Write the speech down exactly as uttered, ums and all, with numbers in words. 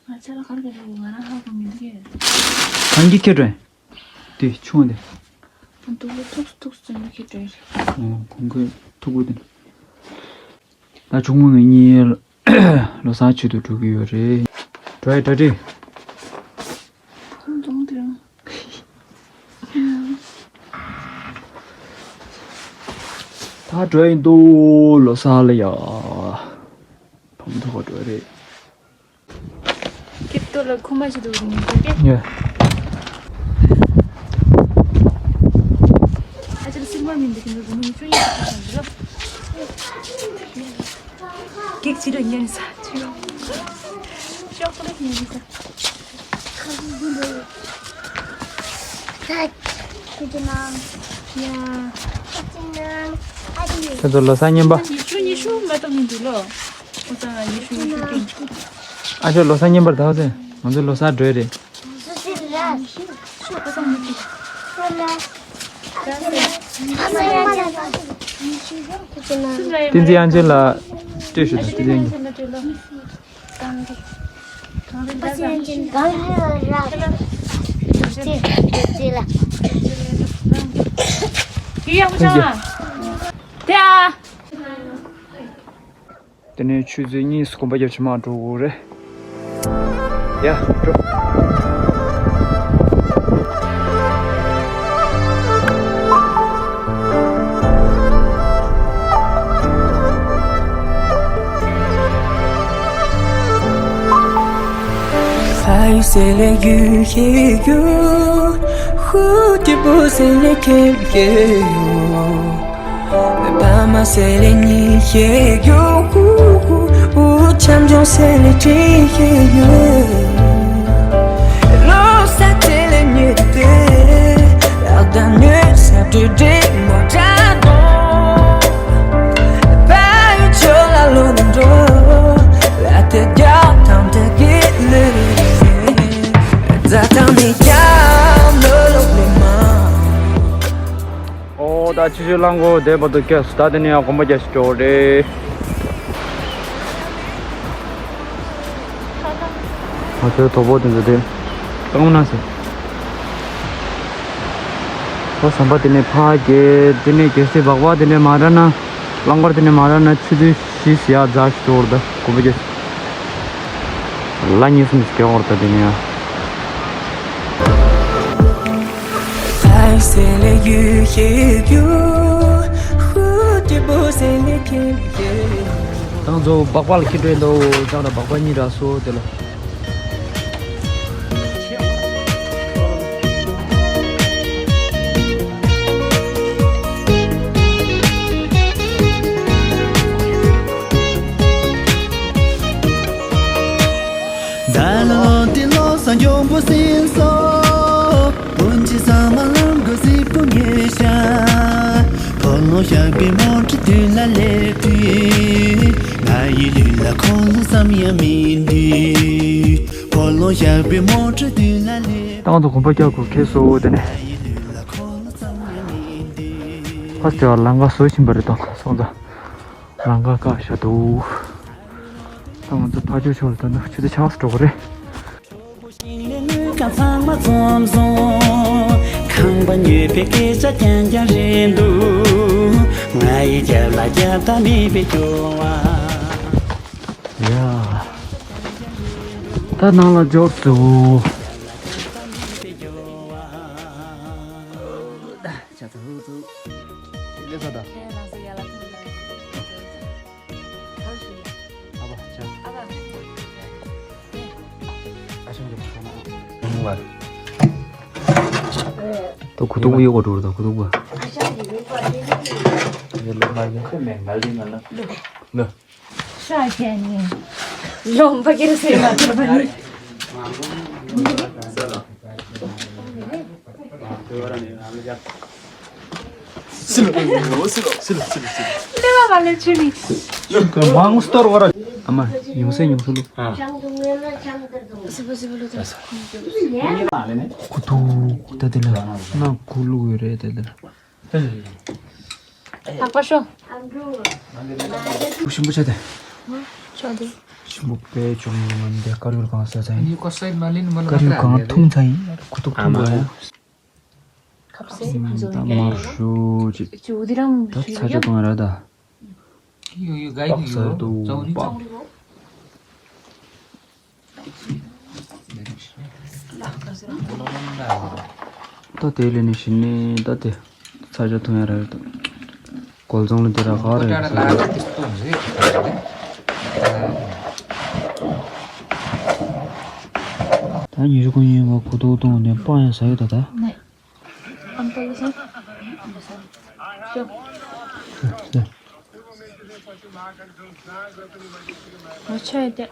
ང་ཚེ་ལ་གར་ག་རེད། ང་རང་ཧ་གོ་མི་འདུག་གས། གང་གི་ཁྱེར་འགྲོ་ཡིན། དེ་ཆུང་བ་དེ། ང་འདུག་ལོ་ཐུག་ཐུག་ཙམ་ལ་ཁྱེར་འགྲོ་ཡིན། ཨོ་ཁོང་ཁོས་ཐུག་པོ་དེ། ད་ཆུང་མ་ངེད་གཉིས་ལོ་གསར་ཆེད་དུ་འགྲོ་གི་ཡོད་རེད། འགྲོ་ཡ་འགྲོ་རེད། ཁོང་རྫོང་དེ་རང་། ད་འགྲོ་ཡིན་འདུག་ལོ་གསར་ལ་ཡ། བམ་ཐོག་འགྲོ་རེད། ཀིབ་ཏོ་ལ་ཁུག་མ་ཞིག་འདུག་ནི་འདུག་གས། ཡ། ཨ་ཅག་སིལ་མ་མིན་འདུག་གི་འདུག་ནི་ཆུ་ཡིན་འདུག་གི་འདུག་ཀིག་ཅི་ར་ཉན་ས་ཅི་ཡོ། ཤོག་པོ་ལ་ཉན་ས། ཁྱེད་ཚོ་ལོ་གསར་རྔན་པ། ཉི་ཤུ་ཉི་ཤུ་མ་གཏོགས་མི་འདུག་ལོ། ཨ་ཅག་ལོ་གསར་རྔན་པར་ད་ཚེ་ང་ཚོ་ལོ་གསར་འགྲོ་ཡི་རེད། བསྟན་འཛིན་དབྱངས་ཅན་ལ་སྤྲད་ཞུ་དང་བསྟན་འཛིན་དབྱངས་ཅན། དེ་ནས་ཆུ་ཚོད་གཉིས་སུ་གོམ་པ་རྒྱབ་ཕྱི་མ་འགྲོ་དགོས་རེད། ཡ་འགྲོ། ཨོ་ད་ཆུ་ཆུ་རླངས་འཁོར་དེ་བར་དུ་བསྐྱལ་སོང་། ད་དེ་ནས་ཡང་གོམ་པ་རྒྱག་ཞིག་འགྲོ་རེད། ང་ཚོའི་དོ་པོ་དེ་ཚོ་དེ་སྐང་ན་ཟེར། ཨོ་ཟམ་པ་དེ་ནས་ཕར་བརྒལ། དེ་ནས་རྒྱལ་སྲས་སྦག་སྦག་དེ་ནས་མ་ར་ན། རླངས་འཁོར་དེ་ནས་མ་ར་ན་ཆུ་ཚོད་བཞི་ཡར་འཛེགས་ཤིག་འགྲོ་བར་ད་གོམ་པ་རྒྱག་ཞིག་ལ་གཉིས་གསུམ་ཞིག་འགྲོ་བར་ད་དེ་ནས་ཡང་། ད་ང་ཚོ་སྦག་སྦག་ལ་འཁྱེར་འགྲོ་ཡིན་འདུག་ཅང་ར་སྦག་སྦག་གཉིས་རག་སོང་དེ་ལ། ད་ང་ཚོ་གོམ་པ་རྒྱག་དགོས་ཁེལ་སོང་དེ་ནས། ཕ་སྟེ་བ་ལམ་ཁ་བཟོ་བཞིན་པ་རེད་དང་སོང་ཙང་ལམ་ཁ་བཀག་བཞག་འདུག་ད་ང་ཚོ་ཕ་ཇོ་ཕྱོགས་ལ་ད་ནི་ཆུ་ཚོད་ཆ་ཚ་འགྲོ་གི་རེད། ཡ། ད་ནང་ལ་འབྱོར་སོང་། ལས་ས་ད། ཨ་བ་ཆ། ཨ་བ། ཨ་ཤམ་གྱི་མ་ཁ་ན། ད་ཁུ་ཐུག་པ་ཡོད་གོ་འགྲོ་ར་ད་ཁུ་ཐུག་པ། ཡ་ལོ་མ་ཡིན། ལོ། ཤ་ཁྱེར་ནི། ལོ་འབའ་ཀེར་སེ་མ་ཐུར་བ་ནི། སི་ལོ་སི་ལོ་སི་ལོ་སི་ལོ། ལེ་བ་མ་ལེ་ཆུ་ནི། ལུག་གི་མང་སྟོར་བ་ར། ཨ་མ་ཡོང་སེ་ཡོང་སེ་ལུག་སི་བ་སི་བ་ལུག་ད། ཁུ་ཐུག་ད་དེ་ལ་ན་ཁུ་ལུག་ཡོད་རེད་ད་དེ་ལ། ལྷག་པ་ཤོ། ཁུ་ཞིམ་པོ་བྱས་ཏེ། ཤོ་དེ། ཆེན་པོ་དཔེ་བྱུང་ཡོད་མ་འདི་དཀར་ཡོལ་གང་ཟ་ཚ་ཡིན། དཀར་ཡོལ་གང་འཐུང་ཚ་ཡིན། ཁུ་ཐུག་འཐུང་དགོས་ཡ། ད་མར་ཤོ་ཅིག་ད་ཚ་ཆ་གཏོང་ཡ་ར་ད། པགས་གསར་དུ་པགས། ད་དེ་ལས་ནི་ཞིག་ནི་ད་དེ་ཚ་ཆ་འཐུང་ཡ་ར་ད། ཀོལ་རྫོང་ལ་འདི་ར་ག་རེ་ཟེར། ད་ཉི་ཤུ་ཁོ་གཉིས་ཀ་གོ་ཏོག་ཏོག་ནས་སྤང་ཡང་ཟ་ཡོད་ད་ད། ང་ཆོས་ཏེ།